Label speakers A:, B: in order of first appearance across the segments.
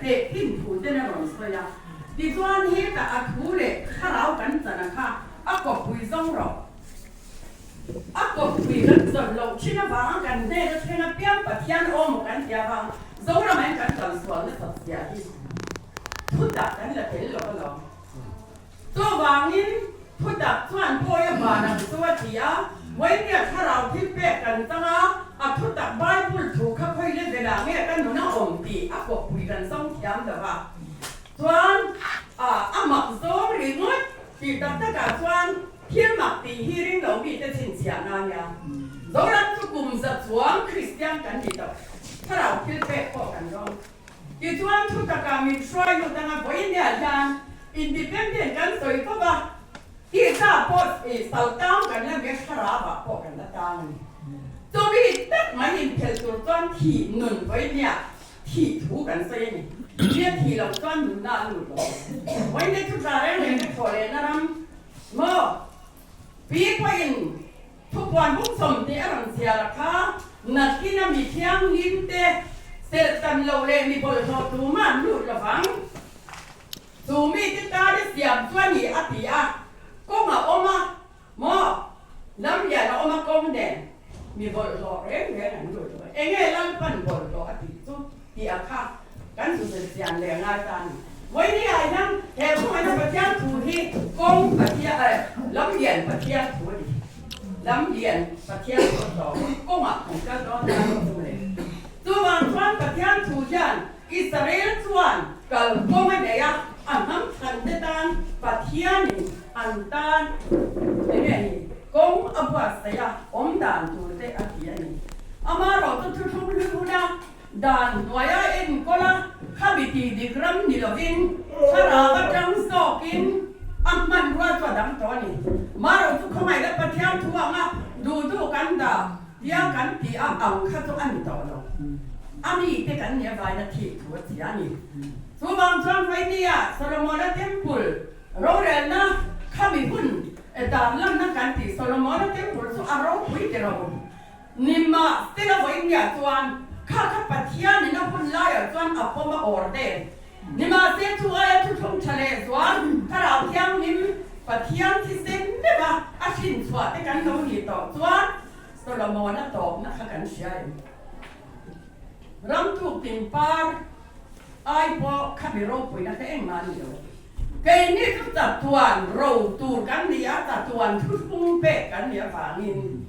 A: Tehkhin thu ten a rawn sawi a. Tichuan hetah a thu leh thlarau kan chan a kha a kawppui zawng rawh. A kawppui kan zawrh loh thin avanga kan hnen a thleng apiang Pathian aw maw kan ti avang Zoram ah hian kan kalsual nasat zia hi thutak kan la tel lo alawm. Chuvangin thutak chuan pawi a van ang chu a ti a, Vawinia thlarau thil pek kan chang a, a thutak Bible thu kha khawi level ah nge ka nun a awm tih a kawppui kan zawng thiam lo a. Chuan a mak zawng ringawt tih tak takah chuan thil mak tih hi ring lo mite chhinchhiah na nia. Zoram chu kum za chuang Kristian kan ni tawh, thlarau thil pek pawh kan rawng. Tichuan thutakah min hruai lut anga vawinia hian independent kan sawi fo va, tisa pawh i sal tang kan la nge thlarauah pawh kan la tang a ni. Chumi tak mai inphelh tur chuan thih nun vawinia thih thu kan sawi a ni. Nia thih loh chuan nunna a lut lo. Vawinia chu tla reng reng ka thawh lehna ram maw? Pi pawhin Thupuan bung sawm tih a rawn chhiar a kha, Nakin a mi thianghlim te serh tan lo leh mi bawlhhlawh tumah an lut lovang. Chu mite tan i siam chu a ni a ti a, kawng a awm a maw? Lam lian a awm a kawng nen mi bawlhhlawh reng reng an lut lo. Enge Lalpan bawlhhlawh a tih chu tih a kha kan zu zir chian leh ngai ta a ni. Vawinia hian he hmangaihna Pathian thu hi kawng Pathian eh lam lian Pathian thu a ni. Lam lian Pathian thu a hlawm kawngah kan kal dawn ta lo chu le. Chuvang chuan Pathian thu hian Israel chuan kal kawng a nei a, a hnam thlan te tan Pathianin an tan enge ni kawng a buatsaih a, awm dan tur te a ti a ni. Amaherawhchu thuthlung hlui huna Dan hnuaia enkawl a, khami tih dik ram ni lovin thlarau atang zawkin a hmanrua chu a dang tawh a ni. Marawh chu khawngaihna Pathian thu anga duh duh kan dah tia kan tih a ang kha chu a ni tawh lo. A mite kan nih avain a thik thu a chhia a ni. Chuvang chuan Vawinia Solomona Temple rorelna khami hun dan lanna kan tih Solomona Temple chu a ropui ti ro. Nimah stela vawinia chuan kha kha Pathianin a hun laiah chuan a pawm a awr den. Nimahse chu aia thuthlung tha leh zual Thlarau Thianghlim Pathian thisen meuh a a hrin chhuah te kan lo nih tawh chuan Solomon-a tawpna kha kan hria em? Ramtuk tin par ai pawh kha mi ropuina kha engmah a ni lo. Keini chu chatuan ro tur kan ni a, chatuan thuthlung pek kan nih avangin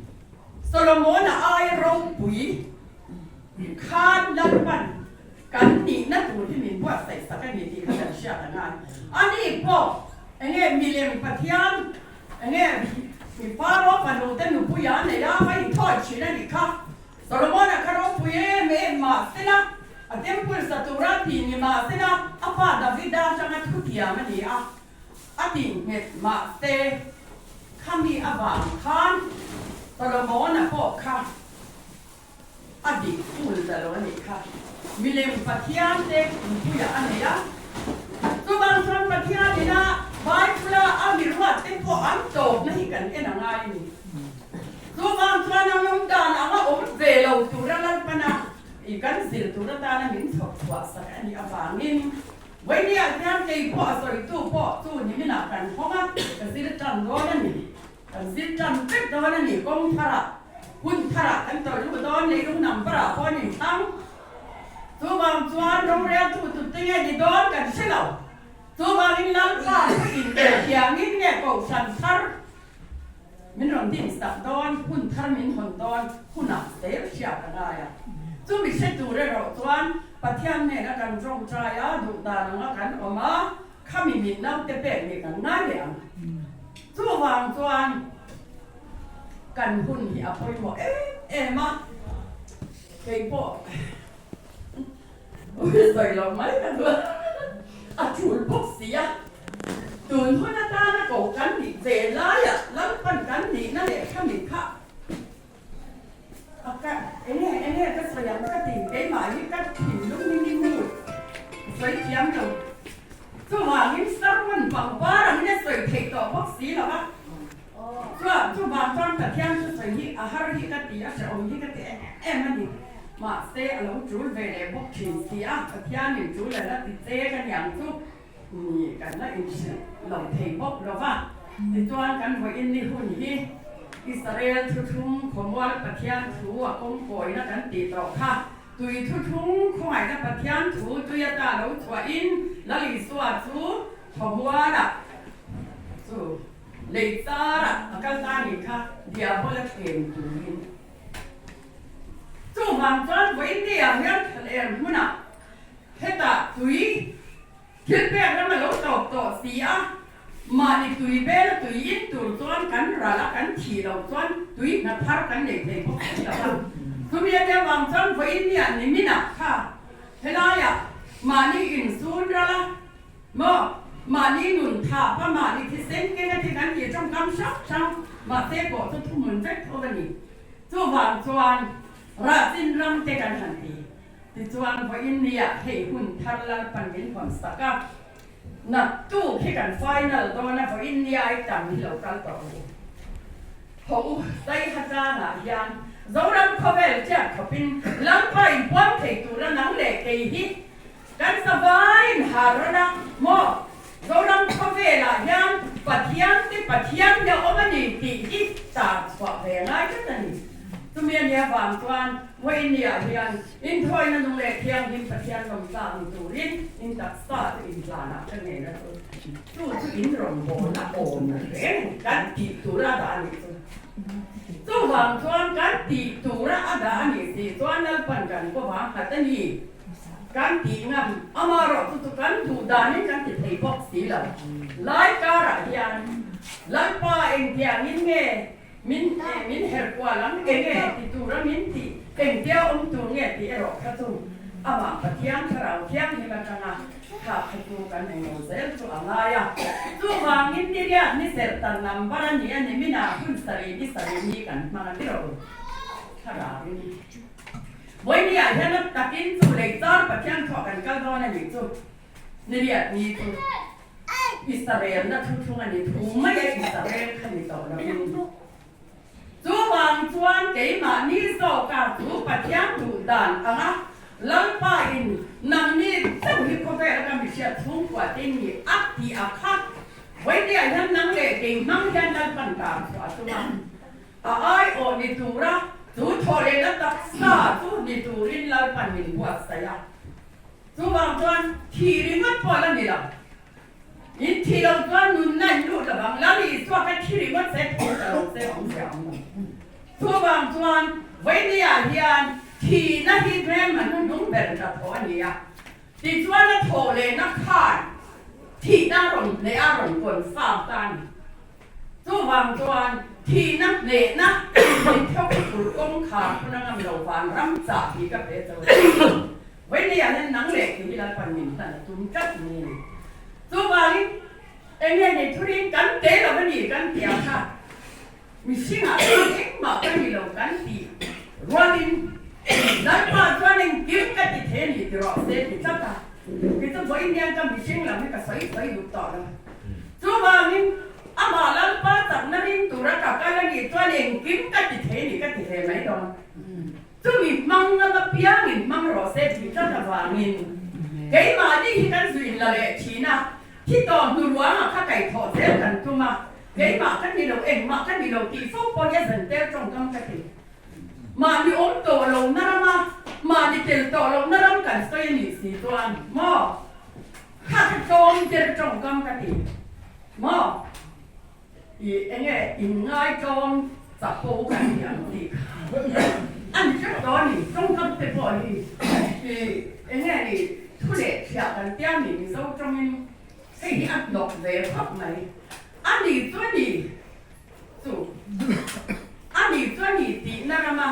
A: Solomon-a ai ropui khan Lalpan kan nihna tur hi min buatsaih sak a ni tih kha kan hriat a ngai. Ani pawh enge milem Pathian enge mi Faro fanu te nupui a nei a, va inthawi thin a nih kha. Solomon-a kha ropui em em mahsela a temple sa tura tih ni mahsela a pa Davida atanga thutiam a ni a. A tih nghet mahse khami avang khan Solomon-a pawh kha a dik ful ta lo a nih kha. Milem Pathian te kumpuiah a nei a, chuvang chuan Pathian ina Bible-a a miruat te pawh an tawpna hi kan en a ngai a ni. Chuvang chuan a awm dan anga awm ve lo tura Lalpana i kan zir tur atana min chhawp chhuah sak a nih avangin Vawinia hian kei pawh a sawitu pawh chu niminah kan hawng a, ka zir tan dawn a ni. Kan zir tan vek dawn a ni. Kawng tharah, hun tharah kan tawlh luh dawn, leilung number-ah pawh an inthlang. Chuvang chuan roreltu tute nge ni dawn kan hre lo. Chuvangin Lalpa chu inbelhhiangin nge kohhran thar Min rawn din sak dawn, hun thar min hawn dawn hunah zel hriat a ngai a. Chumi hre tur erawh chuan Pathian hnena kan tawngtai a, duh dan anga kan awm a, khami min naute pek nih kan ngai leh ang. Chuvang chuan kan hun hi a pawimawh em em a, kei pawh sawi loh mai ka duh a, a tul bawk si a. Tun hun atana ko kan nih ve laiah Lalpan kan nihna leh thlamin kha a ka enge enge ka sawi ang ka ti keimah hi ka thinlung hi ni mu sawi thiam lo chuvangin sermon pangpar angin a sawi theih tawh bawk si lo a chuan chuvang chuan Pathian thusawi hi a har hi ka ti a hrehawm hi ka ti em em a ni. Mahse, a lo tul ve leh bawk thin si a, Pathianin tul a la ti che ka niang chu ni kan la inhrilh lo thei bawk lo va. Tichuan, kan vawiin ni hun hi Israel thuthlung khawmual Pathian thu a kawngkawina kan tih tawh kha tui thuthlung khawngaihna Pathian thu tui ata lo chhuahin Lal Isua chu khawmualah chu lei charah a kal ta nih kha diabola thlem turin. Chuvang chuan vawiinniah hian thlaler hmunah hetah tui thil pek ram a lo tawp tawh si a, mahni tui bela tui in tur chuan kan ral a, kan thih loh chuan tui hna thar kan nei thei bawk si lo a. Chumi ate avang chuan vawiinniah niminah kha helaiah mahni insun ral a, Maw? Mahni nun thap a, mahni thisen keng a thi kan tih tawngkam hrang hrang mahse pawh chu thuhmun vek tho a ni. Chuvang chuan Rahchin ram te kan han ti. Tichuan vawiin nia hei hun thar Lalpan min hawn sak a, naktuk hi kan final dawn a, vawiin nia ai tam hi lo kal tawh u. Haw u, Saiha tlangah hian Zoram khawvel tiat khawpin Lalpa inpuang thei tura nang leh kei hi Kan savaiin har ran a, maw? Zoram khawvelah hian Pathian te Pathian hi a awm a ni tih hi tar chhuah ve ngai tlat a ni. Chumi a nia vang chuan Vawiinniah hian inthawina nung leh thianghlim Pathian lawmtlak ni turin in taksa chu inhlanah ka ngei na chu chu chu in rawngbawlna awm reng kan tih tura dah a nih chu. Chuvang chuan kan tih tura a dah a nih si chuan Lalpan kan kawvang nghat a ni. Kan tih ngam, amaherawh chu chu kan duh danin kan ti thei bawk si lo. Lai karah hian Lalpa engtiangin nge min min her kual ang, enge ti tura min tih, engtia awm tur nge tih erawh kha chu amah Pathian Thlarau Thianghlim atanga kha kha chu kan englo zel chu a ngai a. Chuvangin Niriat ni serh tan number a ni a ni, minah hun sarih ni sarih ni kan hmang a ti rawh u. Thlarauin. Vawinia hian a takin chu lei char Pathian thuah kan kal dawn a nih chu. Niriat ni chu Israel na thuthlung a ni thu mai a Israel kha ni tawh lovin. Chuvang chuan keimahni zawka chu Pathian duh dan anga Lalpa in nangni chauh hi khawvel ka mihriat chhungkua te ni a tih a kha. Vawinia hian nang leh kei hmang hian Lalpan kar chhuah a tum a. A aiawh ni tura chu thawhlehna taksa chu ni turin Lalpan min buatsaih a. Chuvang chuan thih ringawt pawh la ni lo. In thih loh chuan nunna in lut lo vang. Lal Isua kha thi ringawt se tho ta lo se awm zia awm lo. Chuvang chuan Vawinia hian thihna hi hmelma hnuhnung ber ta tho a ni a. Tichuan a thawhlehna khan thihna rawn hneh a rawn confirm ta a ni. Chuvang chuan thihna hnehna min thawk tur kawngkhar phun a ngam lo vanram chah tih ka pe cho a ni. Vawinia hian nang leh khi hi Lalpan min hlan a tum tlat ni a ni. Chuvangin eng nge ni thurin kan te lo a ni kan ti ang kha mihringah chuan engmah ka ni lo kan tih rualin Lalpa chuan engkim ka ti thei a ni ti rawh se ti tlat a. Kei chu vawiin hian ka mihring lam hi ka sawi sawi duh tawh lo. Chuvangin amah Lalpa chakna ring tura ka kal a nih chuan engkim ka ti thei a ni ka ti ve mai dawn. Chumi hmang ngam apiangin hmang rawh se tih tlat avangin keimahni hi kan zuin la leh thin a, thi tawh hnu ruangah kha kaihthawh zel kan tum a, keimah ka ni lo engmah ka ni lo tih fo pawh hi a zan tel tawngkam ka ti. Mahni awm tawh lohna rama mahni tel tawh lohna ram kan sawi a nih si chuan maw? Kha kha tlawm der tawngkam ka ti maw? I enge inngai tlawm chapo kan ti ang tih kha a ni teuh dawn a ni. Tawngkam te pawh hi i enge ni thu leh thiah kan tia mi Mizo tawngin hei hi a hnawk ve khawp mai. A ni chu a ni. Chu a nih chu a ni tihna rama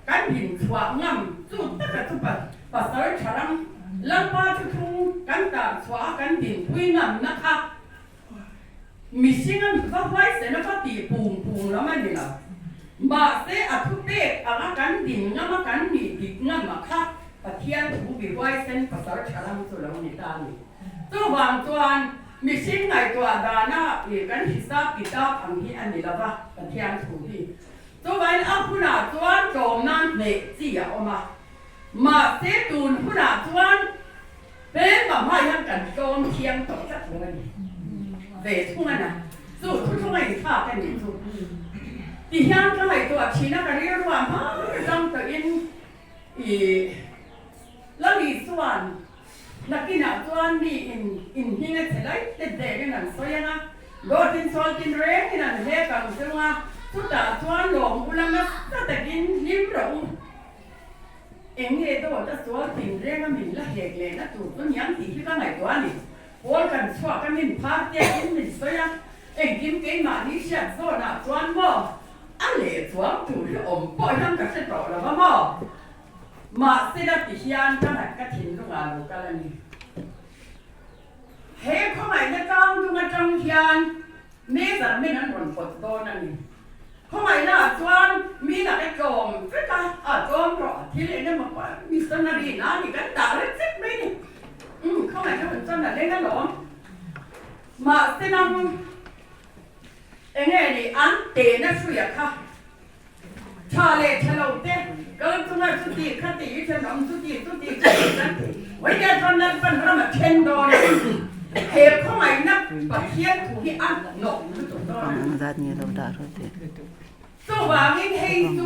A: kan dinchhuah ngam chu taka chu pasal tha ram Lalpa thuthlung kan tar chhuah a kan dinpui ngamna kha mihring a va huaisen a va tih pung pung lam a ni lo. Mahse a thupek anga kan din ngam a kan nih dik ngam a kha Pathian thu bi huaisen pasal tha ram chu lo ni ta a ni. Chuvang chuan mihring ngaihtuah dana ih kan hisap kitab ang hi a ni lo va, Pathian thu hi. Chuvain a hunah chuan tlawm nan hneh chi a awm a, mahse tun hunah chuan hmelma hma hian kan tlawm thiang tawh tlat lo a ni. Ve thung a na, chu thuthlung a inthlak a nih chu. Tihian ka ngaihtuah thin a, ka rilruah hma atang tawhin i Lali chuan nakinah chuan mi in inhming a che lai te derin an sawi ang a, dawtin sualtin rengin an hlek ang chung a, chutah chuan lawm ula nasa takin hlim rawh u. Eng nge dawt a sualtin reng a min la hek lehna tur chu niang tih hi ka ngaihtuah a ni. Pawl kan chhuak a min phar tiakin min sawi a, engkim keimahni hriat zawnah chuan maw a leh chuang tur hi awm pawh hian ka hre tawh lo va maw? Mahsela ti hian ka ngat ka thinlungah lo kal a ni. He khawngaihna tlang dung atang hian measurement an rawn pawt dawn a ni. Khawngaihna ah chuan mi laka tlawm vek a, a tlawm rawh thil eng emaw pawh missionary na ni kan dah rek vek mai ni. Umm khawngaihna hun chuan a leng alawm. Mahsela enge ni an tehna hruia kha Tha leh tha lo te, kal chunga chuti khati i thenawm chuti chuti chuti kan ti. Vawiin chuan Lalpan ram a then dawn a, he khawngaihna Pathian thu hi a hnawk lutuk dawn a ni. Chuvangin hei chu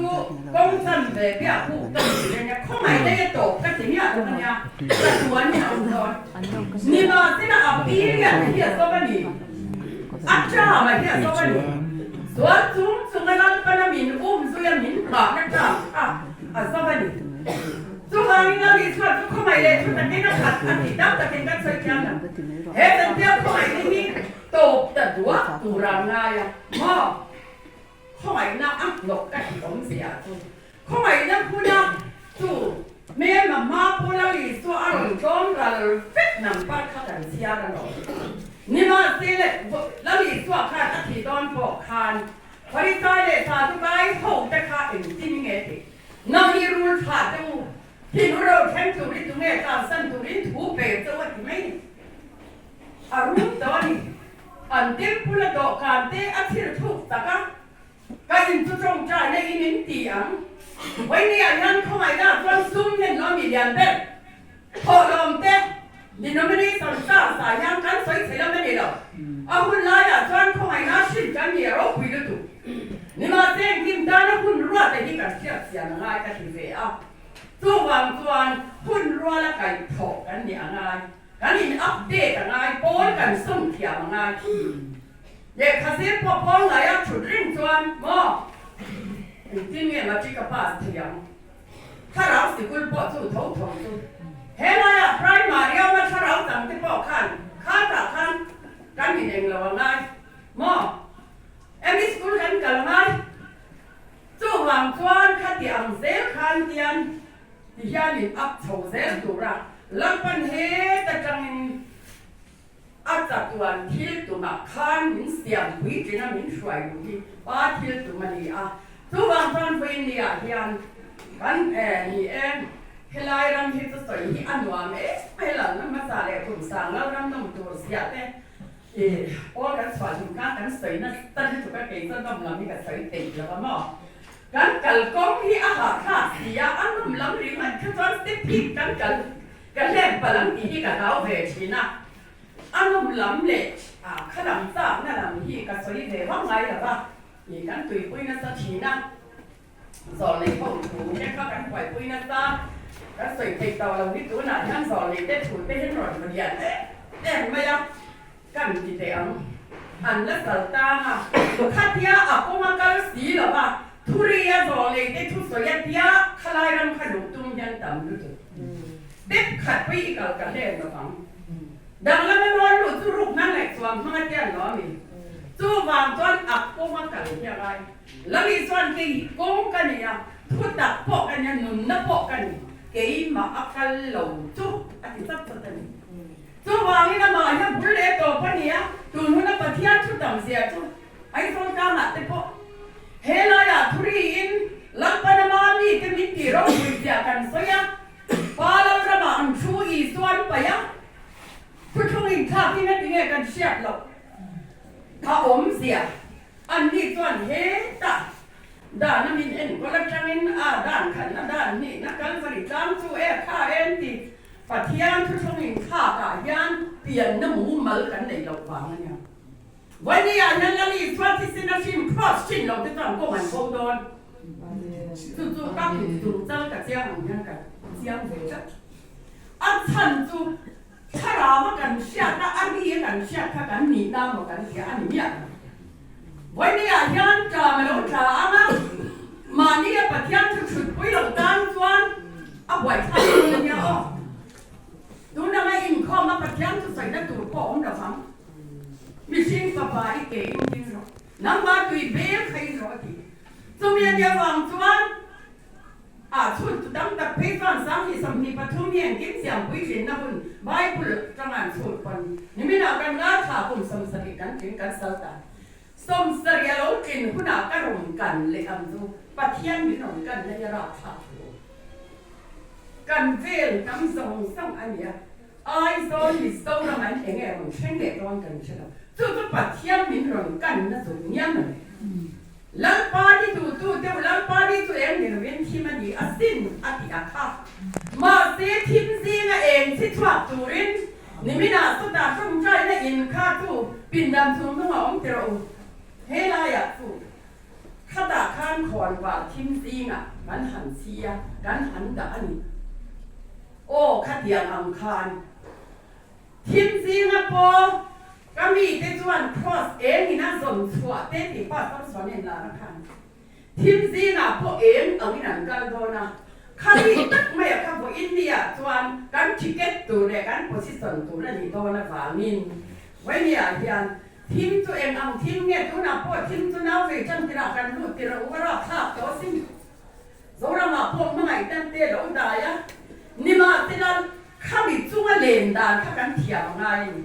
A: kawng chan ve biak buk ka ni reng a, khawngaihna hi a tawp ka ti miah lo a nia, ka tuan hi a awm dawn. Nimahsela a period hi a zawk a ni. A ṭam a hi a zawk a ni. Sual chung chunga Lalpana min um zui a min nghahna ṭam kha a zawk a ni. Chuvangin Lal Isua chu khawngaih leh thu takin a khat a tih tam takin kan sawi thiam lo. He chantial khawngaihna hi tawp ta duah tura ngai a maw? Khawngaihna a hnawk ka tih awmzia chu khawngaihna huna chu hmelma hma pawh Lal Isua a rawn tlawm ral vek number kha kan chhiar alawm. Nimahse le Lal Isua khan a thih dawn pawh khan Pharisai leh Sadukai ho te kha engtin nge tih nang hi rul tha te u, thin u ro thleng turin tunge tlansan turin thu pe chauh a ti mai ni. A rum tawh a ni. An temple a dawhkan te a thil thuk tak a, ka in chu tawngtaina in in ti ang. Vawinia hian khawngaihna ah chuan sum hian lo mi lian ber thawhlawm te denomination class ah hian kan sawi chhe lam a ni lo. A hun lai ah chuan khawngaihna hrin kan ni a ropui lutuk. Nimahse engkim tana hun ruat te hi kan hriat chian a ngai ka ti ve a. Chuvang chuan hun ruala kaihthawh kan ni a ngai. Kan in update a ngai, pawl kan sawm thiam a ngai. Lehkha zir pawh pawl ngaia thut ring chuan maw engtin nge matric a pass thei ang? Thlarau sikul pawh chu tho tho chu. He laiah primary a awm a thlarau chang te pawh khan khatah khan kan in englo a ngai maw? Emi school kan kal a ngai. Chuvang chuan khati ang zel khan tian Ti hian in up chho zel tur a, Lalpan heta tangin a chatuan thil tumah khan min siam puitlin a min hruai duh hi Pa thil tum a ni a. Chuvang chuan vawiin ni ah hian kan ni e, helai ram hi chu sawi hi a nuam em mai lalna hmasa leh kum sang lalram nawm tur ziah te i pawl kan chhuah hlim khan kan sawi nasa lutuk a, kei chuan nawm lam hi ka sawi peih lo a maw. Kan kalkawng hi a hahthlak si a, a nawm lam ringawt kha chuan step hi kan kal ka hlep palh ang tih hi ka hlau ve thin a, a nawm lam leh a kha lam chakna lam hi ka sawi ve vak ngai lo va, ih kan tuipui nasa thin a, zawlnei ho thu te kha kan buaipui nasa, kan sawi theih tawh lo hi tunah hian zawlnei te thu te hian rawn hmu lian em em mai a. Kan ti teh ang. An la sal tang a, khatia a kawng a kal si lo va, Thuri a zawh lei te thusawi a tia khalai ram kha luh tum hian tam lutuk. Step khat pawh i kal ka hlen lo vang. Danglam a nawn luh chu ruk hmang leh chuang hmang a tian lo a mi. Chuvang chuan a kawng a kal hi a ngai. Lali chuan kei hi kawng ka ni a, thutak pawh ka ni a, nunna pawh ka ni, keimah a kal lo chu a ti chat chat a ni. Chuvangin amah hian bul leh tawp a ni a, tun huna Pathian thu tam zia chu Aizawl tlangah te pawh he laiah thuriin Lalpan ama mite min tih ropui zia kan sawi a, Pa Lalramah an thu Isua an paih a, thuthlung inthlakin a ti nge kan hriat loh a awmzia anni chuan hetah. Dan a min enkawl atangin a dan khatna dan hnihna Kalvari tlang chu e kha en ti Pathian thuthlung inthlakah hian pianna mumal kan neih loh vang a nia. Vawini-ah hian Lal Isua thisen a hrim cross thin lo te chuan kawng an bo dawn. Chu chu ka kut tum chal ka chiang ang hian ka chiang ve tlat. A chhan chu thlarau a kan hriat a, a ri a kan hriat kha kan nihna maw kan hria a ni miah lo. Vawini-ah hian ṭam a lo tla ang a, mahni a Pathian thu chhutpui loh tan chuan a buaithlak dawn a nia aw. Tun anga inkhawm a Pathian thusawina tur pawh a awm lo vang. Mihring fapa i ke in ding rawh, nangmah tui bel kha in rawh a ti. Chumi a nia vang chuan a chhun tu tam tak phei chuan 2023 hi engkim siampui tlinna hun Bible atanga an chhut pawn niminah kan ngaithla kum 70 kan tling kan sal ta. 70 a lo tlin hunah ka rawn kan leh ang chu Pathian min rawn kan na hi a rapthlak hle. Kan vel tam zawng zawng a nia. Aizawl Mizoram an eng nge rawn thleng leh dawn kan hre lo. Chu chu Pathian min rawn kanna chu ngiam a ni. Lalpa hi duhtu deuh Lalpa ni chu eng ni lovin thim a ni a sin a ti a kha. Mahse thim zinga eng chi chhuak turin niminah chutah tawngtaina in kha chu pindan chung hnungah awm ti rawh u. He laiah chu khatah khan khawnvar thim zingah kan han chhi a, kan han dah a ni. Aw, khatiang ang khan thim zinga pawh ka mite chuan Kross eng in a zawn chhuah te tih Pastor Suanen lar a khan thim zingah pawh eng angin an kal dawn a, khami tak maia kha vawiin nia chuan kan ticket tur leh kan position tur a nih dawn avangin vawinia hian thim chu eng ang thim nge tunah pawh thim chu nau vei tan tirah kan lut tirh a u a rapthlak tawh asin. Zoramah pawh hmangaih tan te lo dai a, nimahsela khami chunga len dan kha kan thiam a ngai a ni.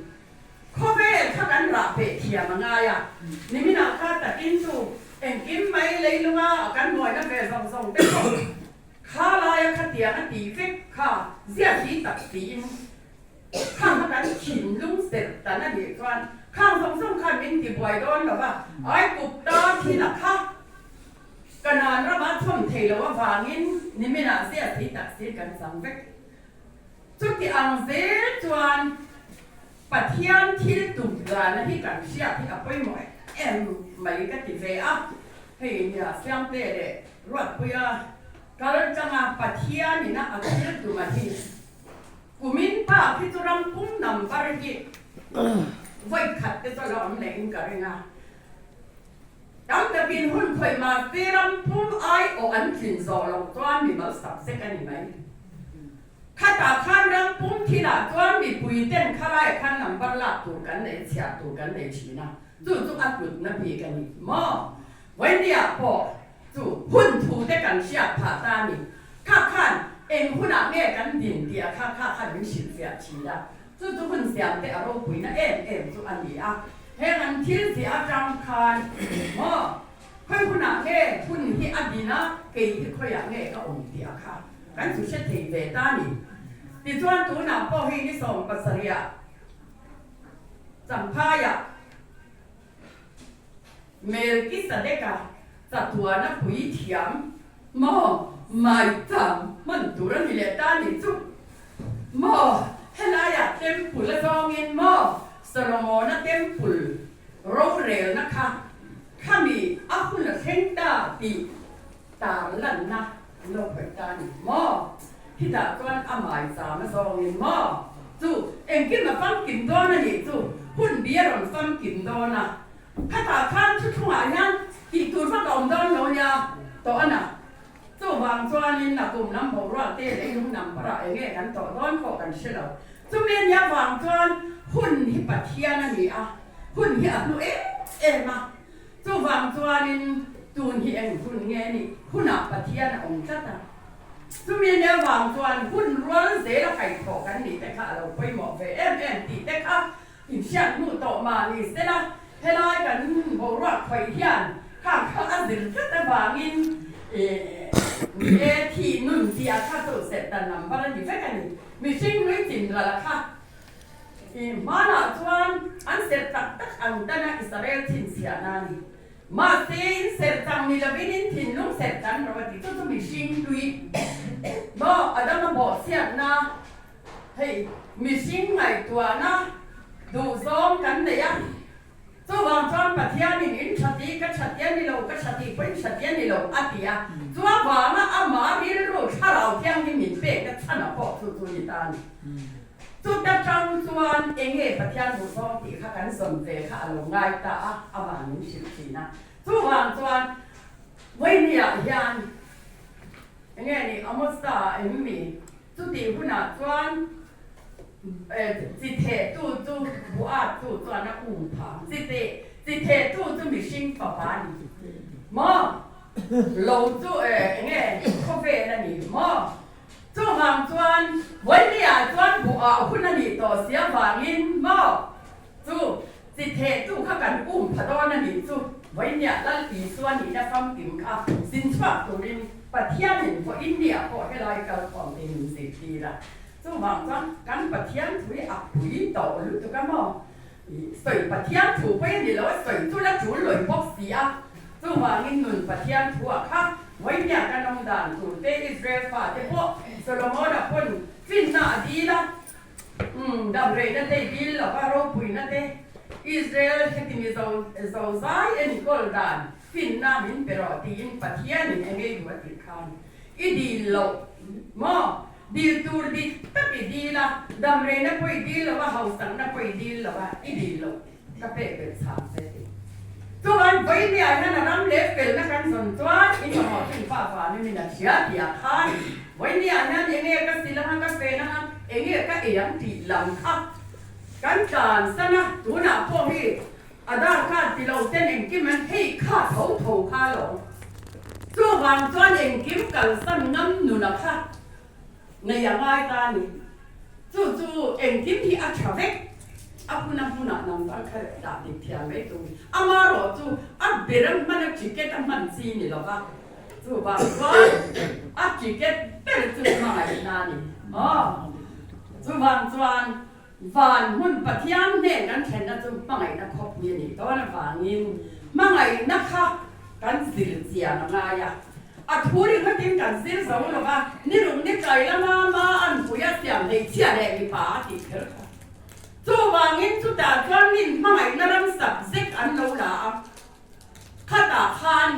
A: Khawvel kha kan rah peh thiam a ngai a, niminah kha takin chu engkim mai leilunga kan hmuaina ve zawng zawng te pawh kha laia khatiang a tih vek kha ziah hi tak tiin khang kha kan thinlung serh tan a nih chuan khang zawng zawng khan min tibuai dawn lo va, Aikup ta thil a kha. Kanaan rama thawm thei lo avangin niminah zia thei tak si kan chang vek. Chuti ang zel chuan Pathian thil tum dana hi kan hriat hi a pawimawh em mai ka ti ve a. Hei nia Siamte leh Ruatpuia kal tanga Pathianina a thil tuma hi kumin pa khi chu ram pum number hi vawi khat te chu a lo awm leh in ka ring a. Tam takin hun khawih mahse ram pum aiawh an tlin zawh loh chuan mi malsak zek a ni mai. Khatah khan ram pum thilah chuan mipui ten khalaiah khan number lak tur kan nei chhiar tur kan nei thin a, chu chu a hlutna bik a ni maw? Vawinia pawh chu hun thu te kan hriat phah ta a ni. Kha khan eng hunah nge kan din tih a kha kha khan min hrilhfiah thin a. Chu chu hun siam te a ropuina em em chu a ni a, heng an thil ziah atang khan maw khawi hunah nge hun hi a din a, kei hi khawiah nge ka awm tih a kha kan chu hre thei ve ta ni. Tichuan tunah pawh hei ni 17ah Champhaiah Melkisadeka chatuana pui thiam maw maicham hman tur a ni leh ta ni chu. Maw helaiah temple a zawngin maw Solomona temple rorelna kha khami a hun a thleng ta tih tarlanna an lo khawih ta a ni maw? Khitah chuan a maicham a zawngin maw chu engkim a famkim dawn a nih chu hun bi a rawn famkim dawn a, khatah khan thuthlungah hian tih tur vak a awm dawn lo nia tawh a na. Chuvang chuanin a kum lam boruak te leh lung lam parah eng nge kan tawh dawn pawh kan hre lo. Chumi a nia vang chuan hun hi Pathian a ni a, hun hi a hlu em em a. Chuvang chuanin tun hi eng hun nge ni? Hunah Pathian a awm tlat a. Chumi a nia vang chuan hun rual zela kaihthawh kan nih te kha a lo pawimawh ve em em tih te kha Inhriat hnu tawh mah ni sela, helai kan boruak khawih hian khang kha a zir tlat avangin ni e, thi nun tih a kha chu Satan number a ni vek a ni. Mihring nui chin ral a kha i hmanah chuan an serh tak tak ang tana Israel chhinchhiahna a ni. Mahse, in serh chang. ang ni lovin in thinlung serh tan rawh a ti. Chu chu mihring tui maw Adama bawhchhiatna hei mihring ngaihtuahna duhzawng kan nei a. Chuvang chuan Pathianin in tha tih ka tha tia ni lo, ka tha tih pawhin tha tia ni lo a ti a. Chuvanga amah rilru thlarau thianghlim min pekna chhan a pawh chu chu ni ta a ni. Chuta tang chuan enge Pathian duhzawng tih kha kan zawn ve kha a lo ngai ta a, amah min hrilh thin a. Chuvang chuan Vawinia hian enge ni Amosa em mi? Chutih hunah chuan chi thehtu chu buattu chuan a um pha. Chi teh, chi thehtu chu mihring fapa a ni maw? Lo chu enge khawvel a ni maw? Chuvang chuan Vawinia chuan buah hun a nih tawh si avangin maw? Chu chi thehtu kha kan um pha dawn a nih chu Vawinia Lal Isua nihna famkim kha zin chhuak turin Pathianin Vawinia pawh helai kalkhawm te min zirtir a. Chuvang chuan kan Pathian thu hi a pui tawh lutuk a maw? Sawi Pathian thu pawh i ni lo a, sawi chu la tul lawi bawk si a. Chuvangin nun Pathian thu ah kha Vawinia kan awm dan tur te Israel fate pawh Solomona pawn finna a dil a. Umm, damreina te i dil lo va, ropuina te Israel heti mi zo zozai enkawl dan finna min pe rawh tiin Pathianin eng ei duh a tih khan i dil loh maw? Dil tur dik tak i dil a, damreina pawh i dil lo va, hausakna pawh i dil lo va, i dil loh ka pek belh chhang che ti. Chuan Vawinia hian a ram leh felna kan zawn chuan i mamawh chu i pa vanin min a hria tih ah khan Vawinia hian enge ka sil anga ka fen anga enge ka ei ang tih lam kha kan tlan san a, tunah pawh hi Aadhaar card ti lo ten engkim an hei kha tho tho kha lo. Chuvang chuan engkim kalsan ngam nuna kha Nei a ngai ta a ni. Chu chu engkim hi a tha vek. A hmun a hmunah number kha dah dik thiam mai tur. Amarawh chu a ber a hman a ticket a hman chi ni lova. Chuvang chuan a ticket ber chu hmangaihna a ni. Aw. Chuvang chuan van hmun Pathian hnen kan thlenna chu hmangaihna khawpui a nih dawn avangin hmangaihna kha kan zir chian a ngai a. A thu ringawtin kan zir zo lo va, ni ruk ni tlai lama ma an pui a siam hmeichhia leh mipa a tih kher kha. Chuvangin chutah chuan min hmangaihna ram subject an lo la a, khatah khan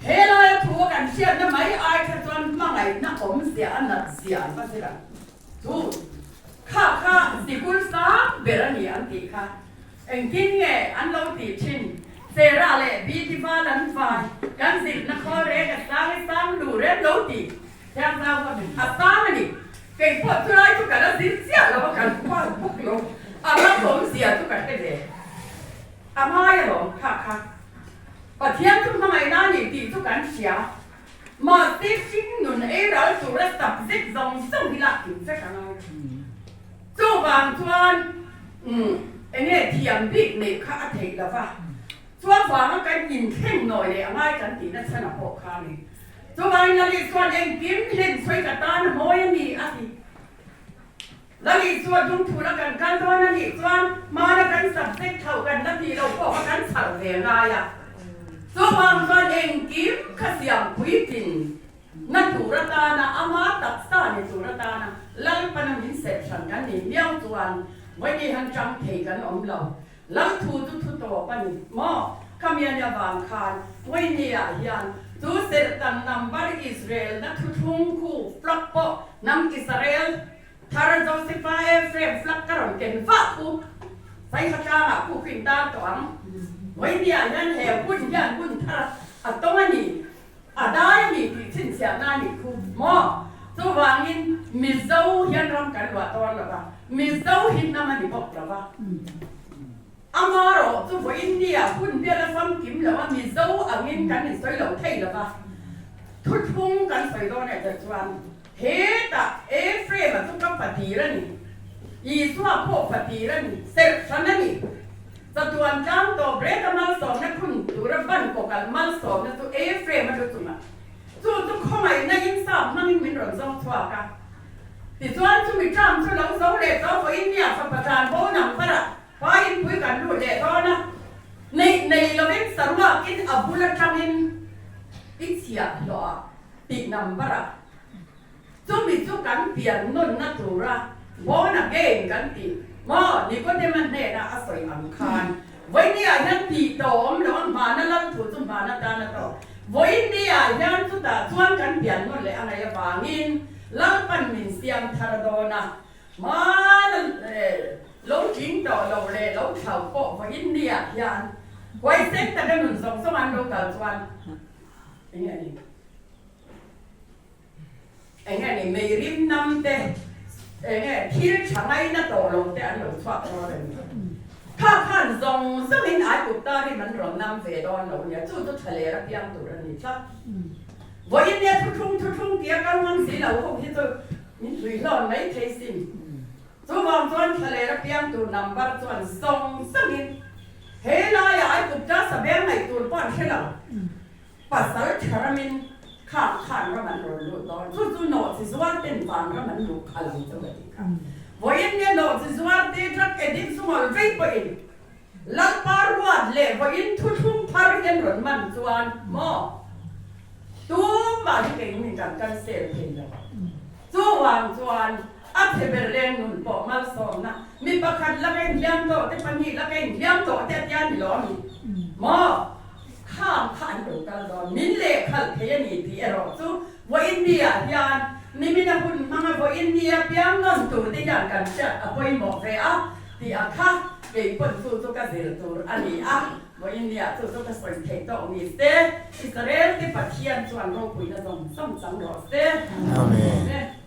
A: he laia thu a kan hriatna mai ai kha chuan hmangaihna awmzia a nat zia an va zir ang. Chu kha kha sikul sang ber a ni an tih kha. Engtin nge an lo tih thin? Sarah leh Beatty val an vai, kan zirna khawl reng a sang i sang lu rem lo tih thiang zau kha a sang a ni. Kei pawh chulai chu ka la zir chiah lo a, kan kual bawk lo. A ram awmzia chu ka hre ve. A ngai alawm kha kha. Pathian chu hmangaihna a ni tih chu kan hria. Mahse hring nun ei ral tura subject zawng zawng hi lak kim vek a ngai. Chuvang chuan enge thiam bik neih kha a theih lo va, chuavanga kan inthleng nawi leh a ngai kan tihna chhan a pawh kha a ni. Chuvangin Lali chuan engkim hlen sawi ka tan a mawi a ni a ti. Lali chuan dungthula kan kal dawn a nih chuan hmana kan subject tho kan la tih loh pawh kha kan chhar ve ngai a. Chuvang chuan engkim kha siam puitlin na tur atana ama taksa ni tur atana Lalpana min serh hran kan nih miau chuan vawiin han tang thei kan awm lo. Lal thu chu thu tawp a ni maw? Khamiani avang khan vawiin hian chu serhtan number Israel na thuthlung khu flag pawh hnam Israel thar Josepha Ephraim flag ka rawn ken vah khu Saiha tlangah khu khin tan tawh ang. Vawiin hian he hun hian hun thar a tawng a ni. A dai a ni tih chhinchhiahna a nih khu maw? Chuvangin Mizo hian ram kan luah dawn lo va, Mizo hi hnam a ni bawk lo va. Amarawh chu vawiin nia hun biala famkim lo a, Mizo angin kan insawi lo thei lo va. Thuthlung kan sawi dawn eh teh chuan hetah Ephraim-a chu ka fatir a ni, Isua pawh fatir a ni, serh hran a ni. Chatuan tlang tawp reka malsawmna khun tura ban kawkal malsawmna chu Ephraim a lu chungah chu chu khawngaihna in sap hmangin min rawn zawng chhuak a. Tichuan chumi term chu lo zo leh tawh vawiin nia fapa tlan bo nang parah pa inpui kan lut leh dawn a. Neih nei lovin saruakin a bul atangin. I chhiahhlawh ah tih number ah chumi chu kan pian nawnna tura born again kan tih maw Nikodema hnena a sawi ang khan vawiini ah hian tih tawh awm lo a hmana lal thu chu hmana tan a tawh vawiini ah hian chutah chuan kan pian nawn leh a ngaih avangin Lalpan min siam thar dawn a hmana lo tling tawh lo leh lo thlau pawh vawiini ah hian huaisen taka nun zawng zawng an lo kal chuan enge a ni? Enge ni meirim nam te, enge thil tha ngaina tawh lo te an lo chhuak dawn a ni. Kha khan zawng zawngin Aigupta rim an rawn nam ve dawn lo nia, chu chu tha ler a piang tur a ni tlat. Vawiin nia thuthlung thuthlung tia kal ngam si lo ho hi chu min hlui hlawn mai thei sin. Chuvang chuan thla ler a piang tur number chuan zawng zawngin he laiah Aigupta sabeng ngaih tur pawh an hre lo. Pasal tha ramin khang khan ram an rawn lut dawn. Chu chu nawhchi zuar ten van ram an luh khalh ang chu ka ti kha. Vawiin nge nawhchi zuar te drug addict zungawl vei pawhin Lalpa ruat leh vawiin thuthlung thar hian rawn man chuan maw tumah hi keini kan cancel thei lo. Chuvang chuan a chhe ber leng nun pawh malsawmna mi pakhat la ka inhliam tawh te pahnih la ka inhliam tawh te a tia ni lo ami maw? Khang kha an lo kal dawn, min lehkhalh thei a ni tih erawh chu vawiinni-ah hian nimina hun hmanga vawiinni-a piang nawn tur te hian kan hriat a pawimawh ve a tih a kha kei pawn chu chu ka zir tur a ni a, vawiinni-ah chu chu ka sawi theih tawh ni se, Israel te Pathian chuan ropuina zawng zawng chang rawh se.
B: Amen.